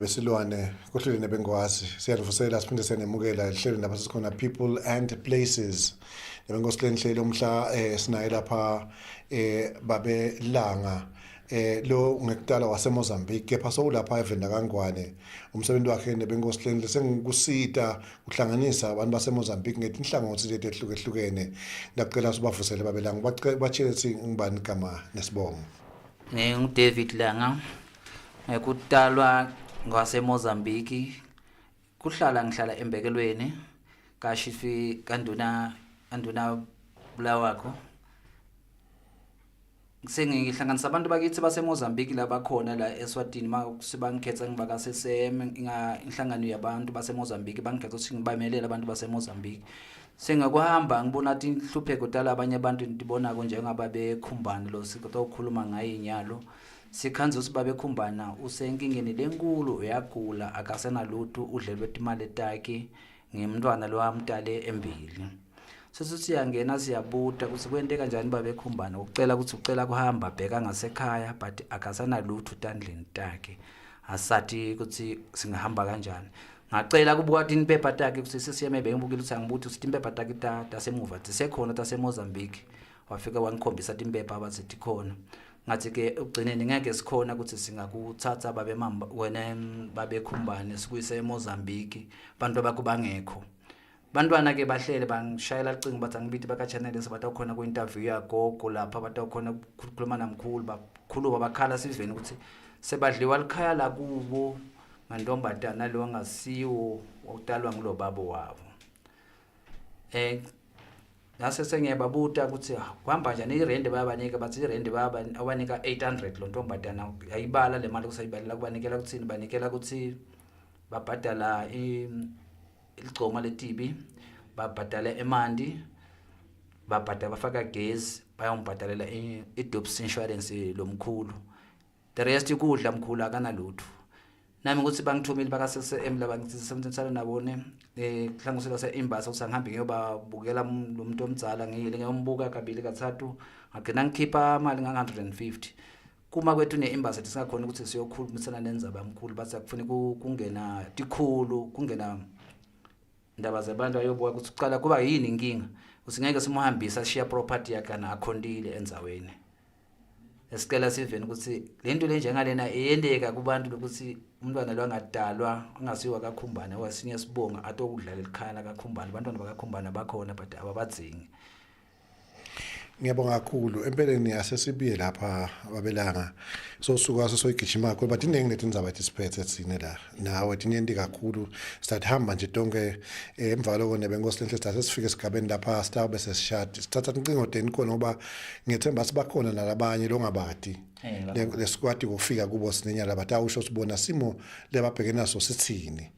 Besilwane kuhleli nebengwazi siyalivusela siphinde siyanemukela ehlelweni lapha sesikhona people and places nebenkosi lenhlelo umhla eh, sinaye lapha eh, babe langa eh lo ngekutala waseMozambique kepha sowulapha eveni lakaNgwane umsebenzi wakhe nebenkosi lenhle sengikusita kuhlanganisa abantu baseMozambique ngetinhlangothi letehlukehlukene ndacela sibavusele babelanga batshele ukuthi ngibani igama nesibongo. NginguDavid Langa. Ngikutalwa ngwaseMozambique. Kuhlala ngihlala embekelweni kaShifi kaNduna kaNduna Bulawakho. Sengihlanganisa abantu bakithi baseMozambique labakhona la eSwatini masibangikhetha ngibaka CCM inhlangano yabantu baseMozambique bangikhetha ukuthi ngibamelele abantu baseMozambique. Sengakuhamba ngibona tinhlupheko talabanye abantu ndibonako njengaba bekhumbane lo sitokhuluma ngaye nyalo. Sikhandza ukuthi babekhumbana usenkingeni lenkulu uyagula akasenalutho udlelwe timali takhe ngemntwana lo amtale embili. Sesithi siyangena siyabuta ukuthi kwenteka njani babekhumbana ucela ukuthi ucela kuhamba bheka ngasekhaya but akasanalutho tandleni takhe asathi ukuthi singahamba kanjani. Ngacela kubuka timpepha takhe ukuthi sisiyeme bengibukile ukuthi angibuthi ukuthi timpepha takhe tasemuva tisekhona taseMozambique. Wafika wangikhombisa timpepha abathi tikhona. Ngathi ke ekugcineni ngeke sikhona ukuthi singakuthatha babe mamba wena babekhumbane sikuyise eMozambique abantu bakho bangekho. Bantwana ke bahlele bangishayela ucingo bathi angibithi baka channel sebatawukhona ku interview yagogo lapha batawukhona ukukhuluma namkhulu bakhuluma bakhala siveni ukuthi sebadliwa likhaya lakubo ngantombatana lo angasiwo okutalwa ngulo babo wabo. Eh ngase sengiyababuta ukuthi ah, kuhamba njani irenti bayabanika bathi irenti bayabanika 800 lo ntombatana yayibala le mali kusayibalela kubanikela kuthini banikela ukuthi babhadala iligcoma letibi babhadala emandi babhadala bafaka gezi bayombhadalela i-dops insurance lomkhulu the rest kudla mkhulu akanalutho nami ukuthi bangithumile baka-CCM laba ngisebenzisana nabo ne eh hlangothi lase-embassy ukuthi angihambe ngiyobabukela lo muntu omdala ngiyile ngiyombuka kabili kathathu ngagcina ngikhipha imali nga-150 kuma kwethu ne-embassy singakhona ukuthi siyokhulumisana nenzaba mkhulu bathi akufuni kungena tikhulu kungena indaba zabantu ayobuka ukuthi kuqala kuba yini inkinga usingeke simuhambise ashiya property yakhe ana akhontile endzaweni esicela siveni ukuthi lento le njengalena iyendeka kubantu lokuthi umntwana lo angadalwa angasiwa kakhumbane wasinye sibonga atokudlala elikhala kakhumbane abantwana bakakhumbane bakhona but ababadzingi. Ngiyabonga kakhulu empeleni asesibuye lapha babelanga sosuka soyigijima kakhulu but iningi letindzaba etisiphethe thina la nawe tinyenti kakhulu sithi hamba nje tonke eh, emva loko nebenkosi lenhle sithathe sifike esigabeni lapha sitawube sesishadi sithatha incingo teni khona ngoba ngiyethemba sibakhona nalabanye longabati eh, lesikwati kufika kubo sinenyala batawusho sibona simo lebabhekene naso sithini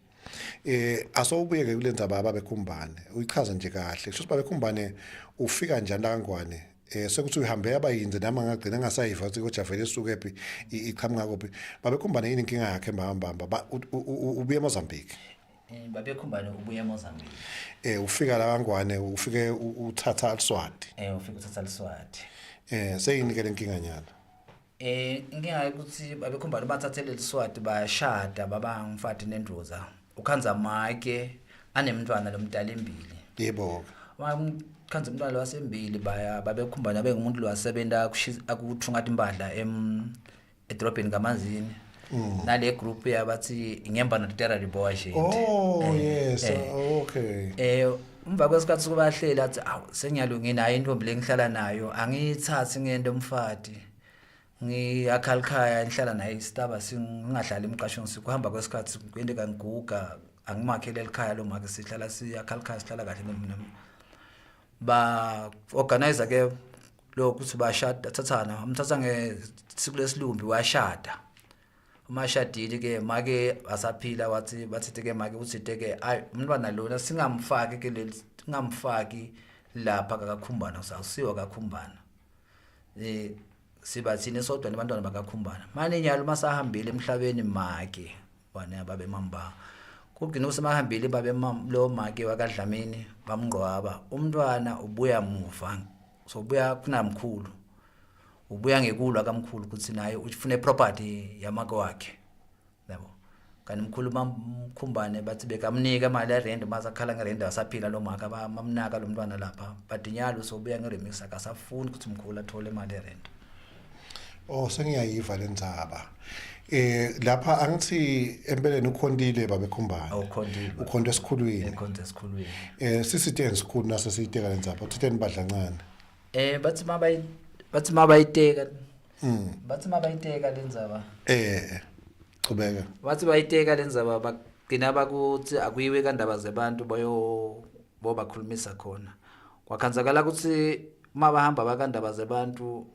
eh asowubuye ke kulendzaba ababekhumbane uyichaza nje kahle kusho babekhumbane ufika njani la kangwane eh sekuthi uhambe yabayinze nami ngagcina ngasayiva ukuthi kodwa vele isuke phi iqhamuka kuphi babekhumbane yini inkinga yakhe mbambamba ubuye eMozambique. Eh babekhumbane ubuye eMozambique. Eh ufika la kangwane ufike uthatha liswati. Eh ufike uthatha liswati. Eh seyini ke lenkinga nyana. Eh inkinga ukuthi babekhumbane bathathe leliswati bayashada baba ngumfati nendoza. Ukhanza make anemntwana lomdala embili. Yebo. Khanza umntwana wasembili baya babekhumbana bengumuntu lwasebenza akuthungatha impahla em edrobheni kaManzini. Nale group yabathi ngemba notera liboa shit. Oh yes, okay. Eh umva kwesikhathi sokubahleli athi awu sengiyalungi nayo intombi lengihlala nayo angiyithathi ngiyende umfati. Ngiyakhala ekhaya ngihlala naye isitaba singahlali emqashweni sikuhamba kwesikhathi kwenteka ngiguga angimakhele elikhaya lo make sihlala siyakhala ekhaya sihlala kahle nomna. Ba organizer ke lokhu ukuthi bashada thathana amthatha ngesiko lesilumbi washada. Umashadile ke make asaphila wathi bathi ke make uthi ke ayi umntwana lona singamfaki ke leli singamfaki lapha kakakhumbana sawusiwa kakhumbana eh siba thina sodwa nabantwana bakakhumbana manje nyalo masahambile emhlabeni make wana babe mamba kugcina usemahambile babe lo make wakadlamini bamngqwaba umntwana ubuya muva so ubuya kunamkhulu ubuya ngekulwa kamkhulu ukuthi naye ufuna iproperty yamake wakhe yabo. Kanti mkhulu Mamkhumbane bathi bekamnika imali yerent, mase akhala ngerent asaphila lo maka bamnaka lo mntwana lapha, but nyalo sobuya ngeremix, akasafuni ukuthi mkhulu athole imali yerent. Oh, sengiyayiva lendzaba. Lapha angithi empeleni ukhontile babekhumbane. Awukhontile. Ukhonto esikhulwini. Ekhonto esikhulwini. Sisiteni sikhulu nase siyiteka lendzaba. Uthitheni badlancane. Bathi mabayiteka. Bathi mabayiteka lendzaba. Chubeka. Bathi bayiteka lendzaba, bagcina bakuthi akuyiwe kandaba zebantu bayo bobakhulumisa khona. Kwakhanzakala ukuthi mabahamba bakandaba zebantu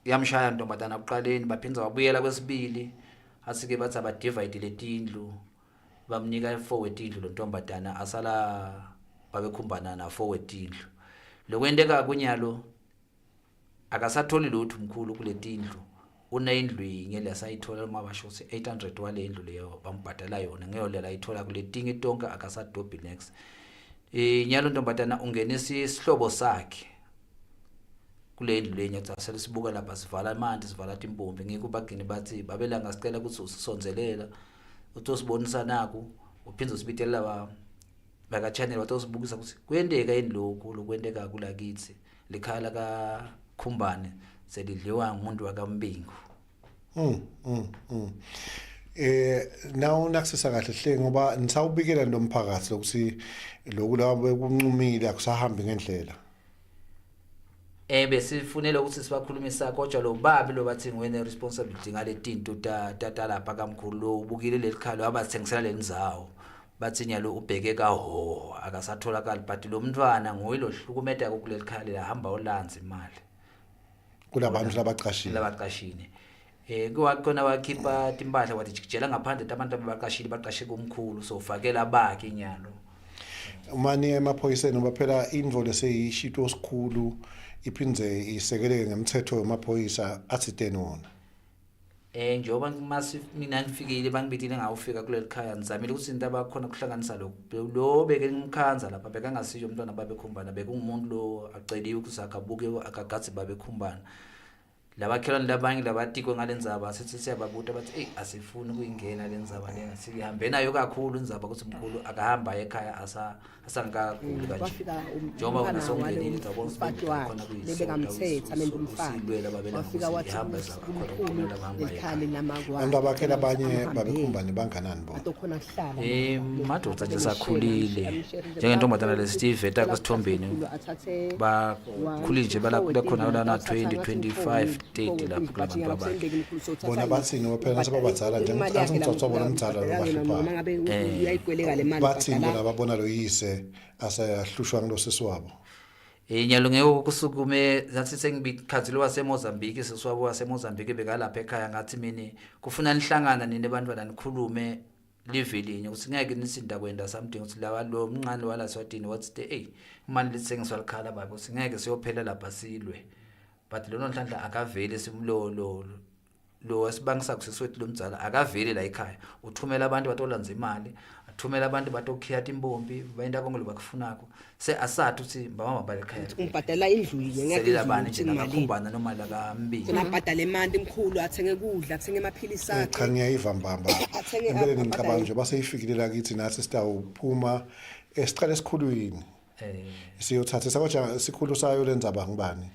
yamshaya ntombazana kuqaleni, baphinza wabuyela kwesibili, asike bathi abadivide letindlu, bamnika 4 wetindlu lo ntombazana, asala babekhumbana na 4 wetindlu. Lokwenteka kunyalo akasatholi lutho mkhulu kuletindlu, unendlu yinye lesayithola uma basho ukuthi 800 wale ndlu leyo bambhadala yona, ngeyo lela ayithola kuletinye tonke akasadobhi next. Nyalo ntombazana ungenisa isihlobo sakhe kule ndlu lenye, athi asele sibuka lapha, sivala amanti, sivala timpompi. Ngikho bagcine bathi babelanga sicela ukuthi usisondzelela uthi usibonisa naku, uphinde usibitelela ba baka channel, wathi usibukisa ukuthi kuyenteka yini lokhu lokwenteka kulakithi, likhaya laka Khumbane selidliwa ngumuntu wakaMbingu. Nawu nakusisa kahle hle, ngoba nisawubikela lomphakathi lokuthi lokhu la bekunqumile akusahambi ngendlela. Besifunela ukuthi sibakhulumisa, kodwa lo babi lo bathi ngwene responsibility ngale tinto ta tata lapha kamkhulu, lo ubukile leli khalo abathengisela lendzawo, bathi nyalo ubheke kaho akasatholakali, but lo mntwana nguye lo hlukumeta kuleli khaya, lahamba ulanza imali kulabantu labaqashile. Labaqashile. Kuwakhona wakhipha timpahla, wathi jikijela ngaphandle abantu abaqashile, baqashe kumkhulu, so ufakela bakhe inyalo. Mani emaphoyiseni, ngoba phela indvo leseyishito sikhulu iphindze isekeleke ngemthetho wemaphoyisa, athi teni wona? Njengoba mase mina ngifikile, bangibidile ngawufika kuleli khaya, ngizamile ukuthi into abakhona kuhlanganisa lokhu, lo beke ngimkhanza lapha bekangasiyo umntwana babekhumbana, bekungumuntu lo aceliwe ukuthi akabuke akagadzi babekhumbana. Labakhelwane labanye labatikwe ngale ndzaba, sithi siyababuta, bathi eyi asifuni ukuyingena le ndzaba lena, sihambe nayo kakhulu indzaba ukuthi mkhulu akahamba ekhaya asangakaguli kanje. Kwafika njengoba wena umfana sewungenile walo uyabona mfati khona wakhe kuyisonto, lebekamthetha amenta umfana, usilwela babelanga wafika ukuthi wathi ihamba kumkhulu lelikhaya linamakwa. Abantu abakhela abanye babekhumbane banganani bona? Atokhona kuhlala. Madoda nje sakhulile njengentombazana lesiyiveta kwesithombeni, bakhulile nje balakhona lana 20 25 30 lapho kulabantu abakhe. Bona bathini, ngoba phela nasebabadzala nje, angithi ngitsotsa bona umdzala lo bahluphayo. Ngabe uyayikweleka le mali. Bathini bona babona lo yise aseyahlushwa ngilosisi wabo? Nyalo ngeke kusukume ngathi sengibikhathi lo waseMozambique, siswabo waseMozambique bekalapha ekhaya, ngathi mini kufuna nihlangana nini bantwana, nikhulume live linye ukuthi ngeke nisinda kwenda something, ukuthi lawa lo mncane wala Swatini, what's the hey imali lithengiswa likhala baba, ukuthi ngeke siyophela lapha silwe, but lona Nhlanhla akaveli, simlo lo esibangisa kusiswethu lomdzala akaveli la ekhaya, uthumela abantu batolanza imali, athumela abantu batokhiya timpompi, bayenta konke lobakufunako, se asathi ukuthi bamama balekhaya. Ngibhadala indlu yinye ngeke. Selila bani nje nakakhumbana noma lakambili. Ngibhadala imali mkhulu, athenge kudla, athenge amaphilisi akhe. Cha, ngiyayiva mbamba. Athenge empeleni ngicabanga nje baseyifikile lakithi, nathi sitawuphuma esiqale esikhulwini siyothathisa, kodwa sikhulu sayo lendzaba ngibani?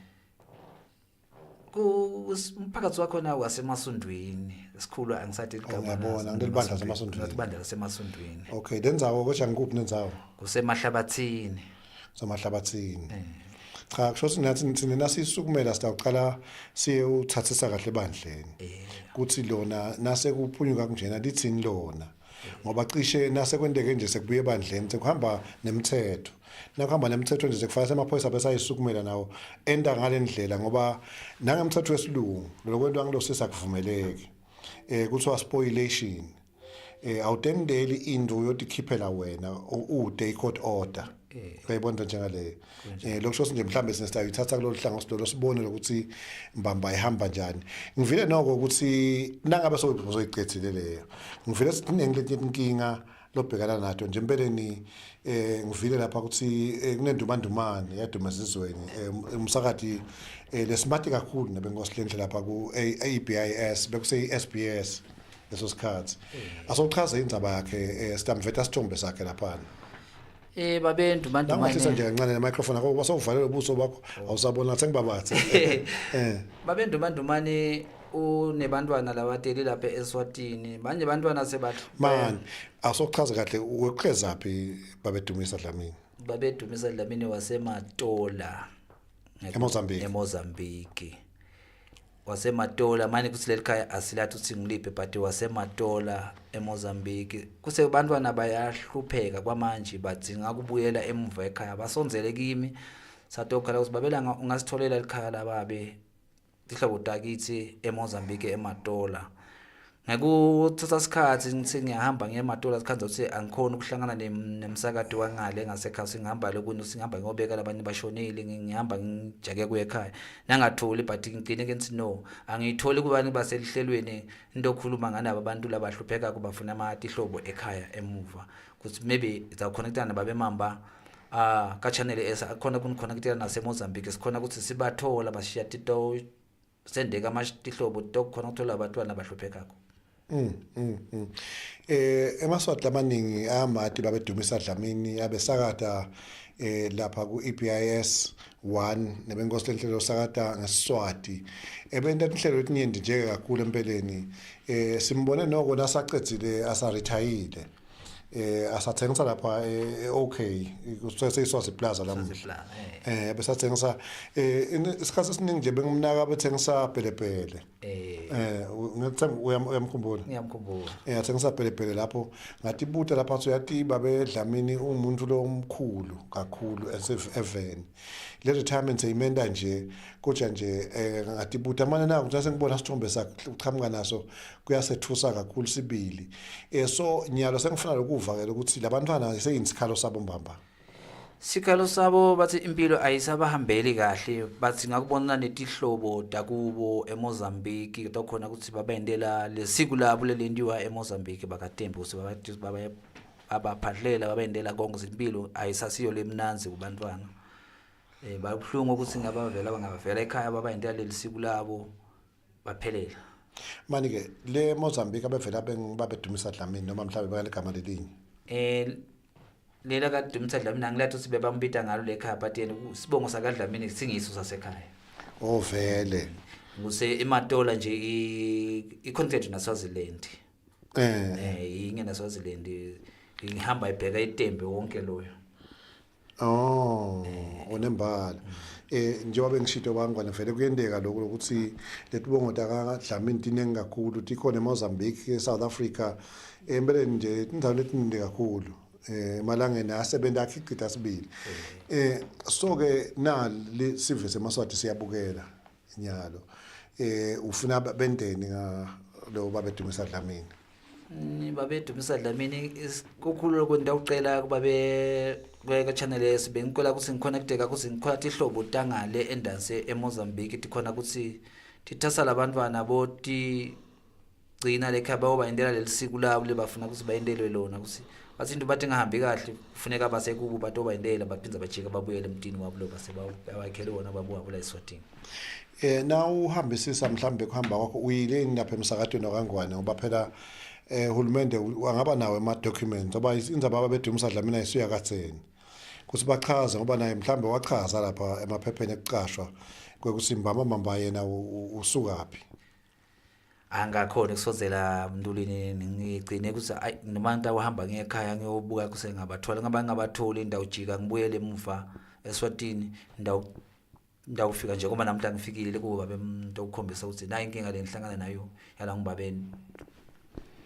Umphakathi wakhona wasemasundwini, sikhulu angisathi igama. Ngiyabona, ngileli bandla laseMasundwini. Ibandla lasemasundwini. Okay, lendzawo kodwa ngikuphi nendzawo? Kusemahlabathini. Samahlabathini. Cha, kusho ukuthi nathi thina nasisukumela sitawuqala siye uthathisa kahle ebandleni kuthi lona nase kuphunyuka kunjena lithini lona, ngoba cishe nase kwenteke nje sekubuye ebandleni sekuhamba nemithetho, nakuhamba nemithetho nje sekufanele amaphoyisa bese ayisukumela nawo enta ngale ndlela, ngoba nangemthetho wesilungu lokwentwa ngilosisa kuvumeleki, kuthiwa spoliation, awutendeli into uyotikhiphela wena ude i-court order, uyayibona njengaleyo. Lokho kusho nje mhlambe sinesitayithatha kulolu hlangothi lolo, sibone lokuthi mbamba ihamba njani. Ngivile noko ukuthi nangabe soyiqedile leyo, ngivile siningi letinye inkinga lobhekana nato nje empeleni. Ngivile lapha ukuthi kunendumandumane yaduma ezizweni, umsakati lesimati kakhulu nebenkosi lendle lapha ku ABIS bekuse SBS. Leso sikhathi asochaze indzaba yakhe, sitamveta sithombe sakhe laphana. Babentu bantu. Langahlisa nje kancane le microphone akho, basawuvalele ubuso bakho, awusabona sengibabathe. Babentu bandumane unebantwana labateli lapha eSwatini, manje bantwana sebathi Man, asochaze kahle, weqezaphi babedumisa Dlamini? Babedumisa Dlamini waseMatola. eMozambique. eMozambique, waseMatola. Manje kuthi leli khaya asilathi uthi ngiliphi, but waseMatola eMozambique. Kuse bantwana bayahlupheka kwamanje, badzinga kubuyela emuva ekhaya. Basondzele kimi, satokhala ukuthi babelanga ungasitholela likhaya lababe tihlobo takithi eMozambique eMatola. Ngekuthatha isikhathi ngithi ngiyahamba ngiye eMatola, sikhanza ukuthi angikhoni ukuhlangana nemsakati wangale ngasekhaya. Singihamba lokuni, singihamba ngiyobeka labanye bashonile, ngihamba ngijake kuye ekhaya nangatholi, but ngigcine ke ngithi no, angiyitholi kubani baselihlelweni into okhuluma nganabo abantu labahlupheka kubafuna amatihlobo ekhaya emuva, ukuthi maybe izawuconnectana nababemamba ka channel S, akhona kuniconnectela naseMozambique, sikhona ukuthi sibathola bashiya tito sendeka amatihlobo tokukhona ukuthola abantwana abahluphekako. Emaswati amaningi amati babedumisa Dlamini abesakata lapha ku EBIS 1 nebenkosi lenhlelo sakata ngeSiswati. Ebenta inhlelo letinyenti nje kakhulu empeleni. Simbone noko nasacedzile asa retire. Asathengisa lapha okay, kuseseyiswazi Plaza lamuhla. Besathengisa isikhathi esiningi nje bengimnaka bethengisa pelepele. Ngiyethemba uyamkhumbula. Ngiyamkhumbula. Athengisa pelepele lapho, ngatibuta lapha athi uyatiba bedlamini umuntu lo omkhulu kakhulu eveni. Le retirement seyimenta nje kodwa nje ngatibuta manje naku ukuthi sengibona sithombe sakhe uchamuka naso kuyasethusa kakhulu sibili. So nyalo sengifuna lokuvakela ukuthi labantwana seyinisikhalo sabo mbamba. Sikhalo sabo bathi impilo ayisabahambeli kahle, bathi ngakubona netihlobo takubo eMozambique tokhona ukuthi babendela lesiku labo lelentiwa eMozambique bakaTembe ukuthi babathi abaphahlela babendela konke, impilo ayisasiyo lemnanzi kubantwana. Babuhlungu ukuthi ngabavela bangavela ekhaya babayendela leli siku labo baphelela. Mani ke le Mozambique abevela babedumisa Dlamini noma mhlawumbe bekaligama lelinye. Lela kadumisa Dlamini angilathi ukuthi bebambita ngalo lekhaya, but yena sibongo sakaDlamini singiso sasekhaya. Oh vele. Nguse eMatola nje i-content naSwaziland. Inge naSwaziland ihamba ibheka iTembe wonke loyo. Oh, unembala. Njengoba bengishito bangwane vele kuyenteka lokho ukuthi letibongo takaDlamini tinengi kakhulu, tikhona eMozambique, eSouth Africa, empeleni nje tindzawo letiningi kakhulu. Emalangeni asebenza akhiqita sibili. So ke na sive semaswati siyabukela nyalo. Ufuna bendeni nga lo babedumisa Dlamini. Babedumisa Dlamini kukhulu kwenta ucela kubabe ka channel S, bengicela ukuthi ngiconnecteka ukuthi ngikhona tihlobo tangale endanse eMozambique tikhona ukuthi tithasa labantwana boti gcina lekhaya bayobayendela leli siku labo lebafuna ukuthi bayendelwe lona, ukuthi bathi into bathi ingahambi kahle kufuneka basekubo batobayendela baphinza bajika babuyele emtini wabo lo base bawakhele wona babuwa la eSwatini. Na uhambisisa mhlambe kuhamba kwakho uyile lapha emsakatweni wakangwane, ngoba phela hulumende angaba nawo ema documents, ngoba indzaba ababedumisa Dlamini ayisuya katseni kuthi bachaze, ngoba naye mhlambe wachaza lapha emaphepheni ekucashwa kwekuthi mbamba mbamba yena usukaphi. Angakhona kusozela mntulini, ngigcine ukuthi ayi noma ngitawuhamba ngiye ekhaya ngiyobuka kusengabathola, ngaba ngingabatholi ndawujika ngibuyele emuva eSwatini, ndawu ndawufika nje ngoba namhla ngifikile kubo babe umuntu okukhombisa ukuthi nayi inkinga le ngihlangana nayo yala ngibabe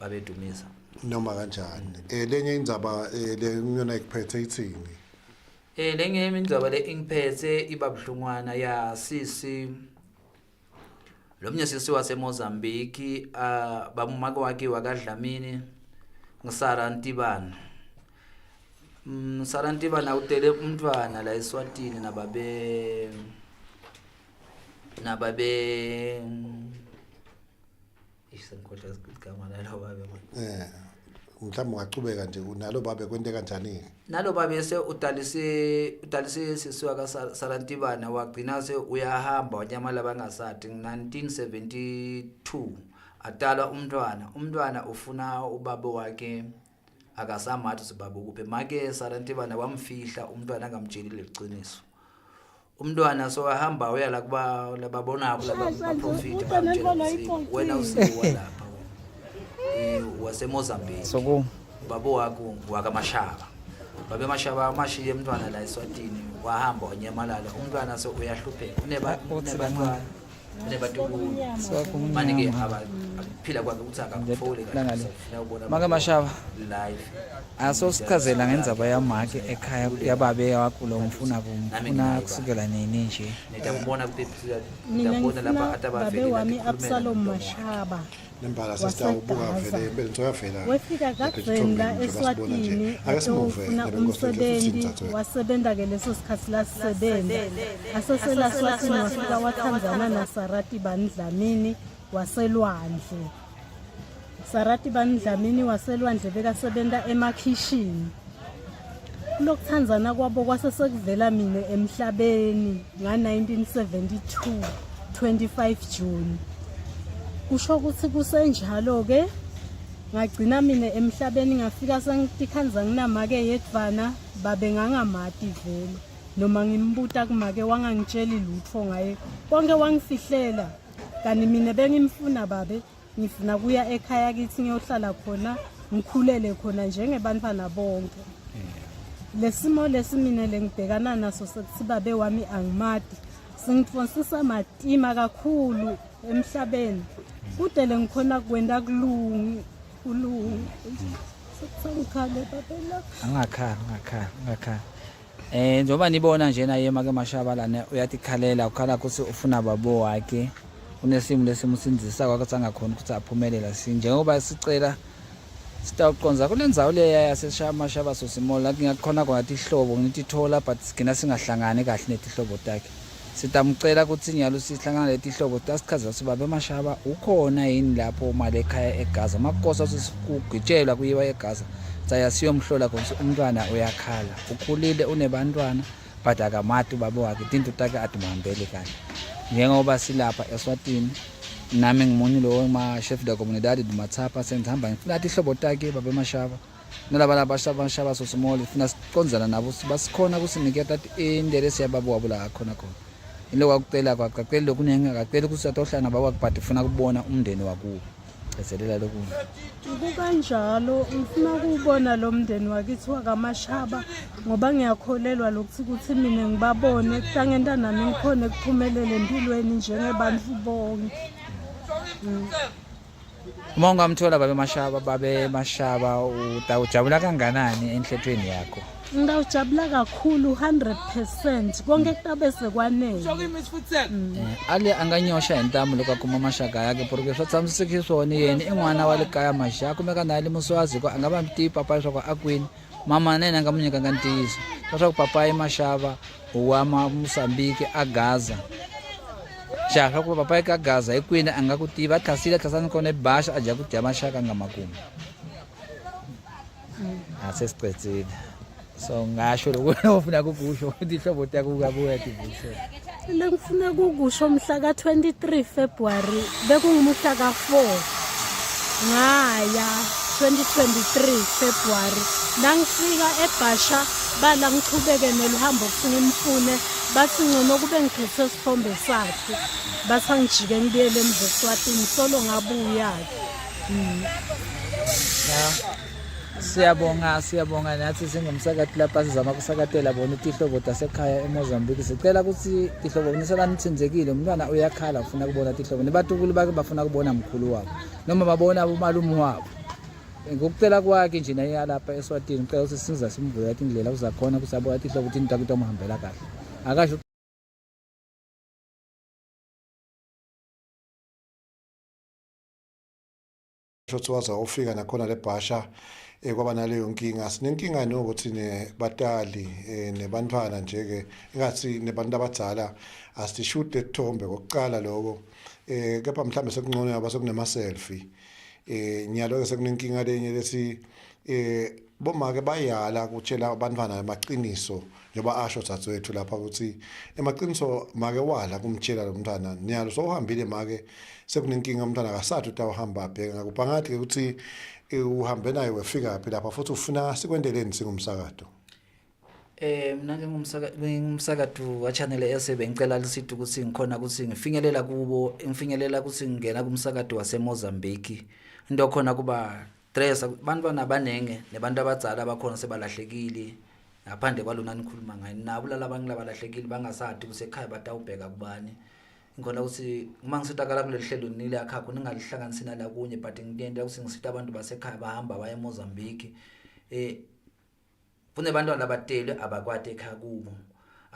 babedumisa. Noma kanjani lenye indzaba le ngiyona ikuphethe ithini? Lenye indzaba le ingiphethe iba buhlungwana ya sisi lomnye sisi waseMozambique, bamumake wakhe wakaDlamini ngisara Ntibana. Sara Ntibana utele umntwana la eSwatini nababe isengikhohlwa igama lalo babe manje. Mhlawumbe ungachubeka nje nalo babe kwente kanjani? Nalo babe se udalise sisi waka Sarantibana, wagcina se uyahamba wanyamala bangasati 1972. Atalwa umntwana, umntwana ufuna ubaba wakhe akasamathi ukuthi baba ukuphi. Make Sarantibana wamfihla umntwana angamtsheli leliciniso. Umntwana so wahamba uya la kuba lababonako laba baprofiti bamtshela ukuthi wena usiwo walapha wena. Wasemozambique. Sukuma. Baba wakho wakaMashaba. Babe Mashaba amashiye umntwana la eSwatini wahamba wanyamalala. Umntwana so uyahlupheka. Uneba Uthi unebantwana. Unebatukulu. Manje ke abaphila kwakhe ukuthi akakutfoli kahle. Langale. Ufuna ukubona Make Mashaba. live. Asosichazela ngendzaba yamake ekhaya yababe wakho lo mfuna kumfuna kusukela nini nje. Nitambona kuphila Mina nitambona lapha ngifuna babe atabaveli wami Absalom Mashaba Nembala sesitawubuka waseGaza. vele empeleni soyavela. Wefika lapha kadzeni la etithombeni njengoba sibona nje. eSwatini Ake simuve atofuna nabenkosi lethu umsebenzi sithathe. wasebenza-ke leso sikhathi lasisebenza aseselaswatini wafika wathandzana naSarati Bandlamini waselwandle. Sarati Bandlamini waselwandle bekasebenza emakhishini. Kulokuthandzana kwabo kwase sekuvela mina emhlabeni nga-1972 25 June. Kusho ukuthi kusenjalo-ke ngagcina mina emhlabeni ngafika sengitikhandza nginamake yedvana babe ngangamati vele noma ngimbuta kumake wangangitsheli lutho ngaye konke wangifihlela kanti mina bengimfuna babe ngifuna kuya ekhaya kithi ngiyohlala khona ngikhulele khona njengebantwana bonke. Lesimo lesi mina lengibhekana naso sekuthi babe wami angimati singitfonsisa matima kakhulu emhlabeni kude lengikhona kwenta kulungi kulungi sengikhale babe la. Angakhali, ungakhali, ungakhali. Njengoba nibona nje naye make Mashaba lana uyatikhalela ukhala ukuthi ufuna babo wakhe unesimo lesimusindzisa kwakho angakhona ukuthi aphumelela njengoba sicela sitawuqondza kule ndzawo leya yaseMashaba Sosimola ngingakhona kona tihlobo ngitithola but sigcina singahlangani kahle netihlobo takhe. Sitamcela ukuthi nyalo sihlangana letihlobo tasichazela ukuthi babe Mashaba ukhona yini lapho mali ekhaya eGaza. Makukosa ukuthi kugitshelwa kuyiwa eGaza saya siyomhlola khona ukuthi umntwana uyakhala ukhulile unebantwana but akamati ubaba wakhe tinto takhe atimhambeli kahle. Njengoba silapha eSwatini nami ngimunye lowo ma chef de comunidade de Matsapha sengihamba ngifuna tihlobo takhe babe Mashaba nalaba labashaba Sosimoli funa sicondzana nabo basikhona kusiniketa indelesi yababo wabo la khona khona iloko akucela kwakaceli lokuningi akaceli ukuthi atohlala nabo wakhe but ufuna kubona umndeni wakubo gcizelela lokunye. Kukanjalo ngifuna ukuwubona lo mndeni wakithi wakaMashaba ngoba ngiyakholelwa lokuthi kuthi mina ngibabone kutangenta nami ngikhone kuphumelela empilweni njengebantu bonke. Uma ungamthola babe Mashaba, babe Mashaba utawujabula kanganani enhlethweni yakho? Ngitawujabula kakhulu 100% konke kutabe sekwanele. Ale a nga nyoxa hi ntamu loko a kuma maxaka yakhe porque swa tshamisekile swona yena i n'wana wa le kaya Maxaka kumeka na le Muswazi ku a nga va tivi papa leswaku a kwini mama na yena a nga mu nyikanga ntiyiso leswaku papa i Maxava wa ma Mozambique a Gaza xa swa ku papa eka Gaza hi kwini a nga ku tivi a tlhasile a tlhasani kona eBaxa a dya ku dya maxaka a nga ma kumi a se sicedzile so ngasho lokhu ofuna kukusho tihlobo takho ukabuya tivusela. Lengifuna kukusho mhla ka-23 February bekungumuhla ka-4 ngaya 2023 February nangifika eBhasha bala ngichubeke neluhambo ukuthi ngimfune bathi ngcono kube ngiphethe isithombe sakhe bathi angijike ngibuyele emva eSwatini solo ngabuya-ke. Siyabonga, siyabonga nathi singumsakati lapha sizama kusakatela bona tihlobo tasekhaya eMozambique. Sicela ukuthi tihlobo nisala nithinzekile, umntwana uyakhala ufuna kubona tihlobo. Nebatukulu bakhe bafuna kubona mkhulu wabo noma babona umalume wabo. Ngokucela kwakhe nje naye alapha eSwatini, ngicela ukuthi siza simvulela indlela uzakhona ukuthi abona tihlobo ukuthi into yakhe itomhambela kahle. Akasho Shothi waze wawufika nakhona le bhasha kwaba naleyo nkinga. Sinenkinga nokuthi nebatali nebantwana nje ke engathi nebantu abadala asishude ethombe kokuqala lokho kepha mhlambe sekungcono yaba sekunema selfie nyalo ke sekunenkinga lenye lesi Bomake bayala kutshela abantwana emaqiniso njengoba asho dzadzewethu lapha ukuthi emaqiniso make wala kumtshela lo mntwana nyalo sowuhambile make sekunenkinga umntwana akasathi utawuhamba abheke ngakuphi angathi-ke ukuthi eh, uhambe naye wefika phi lapha futhi ufuna sikwenteleni singumsakato. Eh mina ngingumsaka ngingumsakato wa channel S bengicela lisithi ukuthi ngikhona ukuthi ngifinyelela kubo ngifinyelela ukuthi ngingena kumsakato waseMozambique into khona kuba dress bantwana abanenge nebantu abadzala abakhona sebalahlekile ngaphandle kwalona nikhuluma ngaye nabo laba ngilabalahlekile bangasadi ukuthi ekhaya batawubheka kubani ngikhona ukuthi uma ngisitakala kuleli hlelo nile akhakho ningalihlanganisi nalakunye but ngiyenda ukuthi ngisita abantu basekhaya bahamba baye eMozambique eh Kunebantwana abatelwe abakwati ekhaya kubo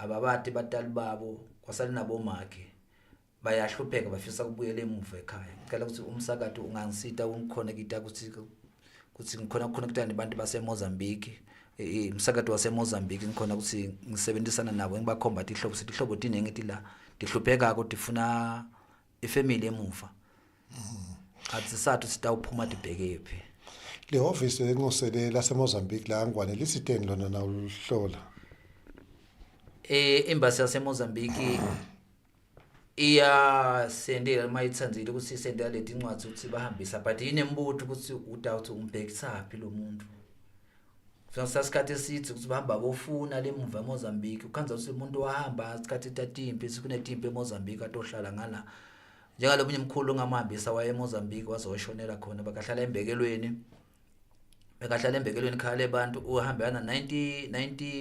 ababati batali babo kwasale nabomakhe bayahlupheka bafisa kubuyela emuva ekhaya ngicela ukuthi umsakato ungangisita ungikhonekita ukuthi ukuthi ngikhona ukukhonekita nebantu baseMozambique umsakato waseMozambique ngikhona ukuthi ngisebenzisana nabo ngibakhomba tihlobo sithi ihlobo tinenge tila tihluphekako tifuna ifamily emuva athi sathu sitawuphuma tibhekephi Lihhovisi lenxusele laseMozambique la Ngwane lisiteni lona nawuhlola. Eh embassy yaseMozambique iyasendela uma ithandzile ukuthi isendela leti incwadi ukuthi bahambisa but inembuto ukuthi utawuthi umbhekisaphi lo muntu sasikhathi eside ukuthi bahamba bofuna lemuva eMozambique ukhanza ukuthi umuntu wahamba isikhathi tatimpi sikunetimpi eMozambique atohlala ngala njengalomunye umkhulu ongamhambisa waye eMozambique waze washonela khona bakahlala embekelweni bekahlala embekelweni khale abantu uhambe yana 90 90.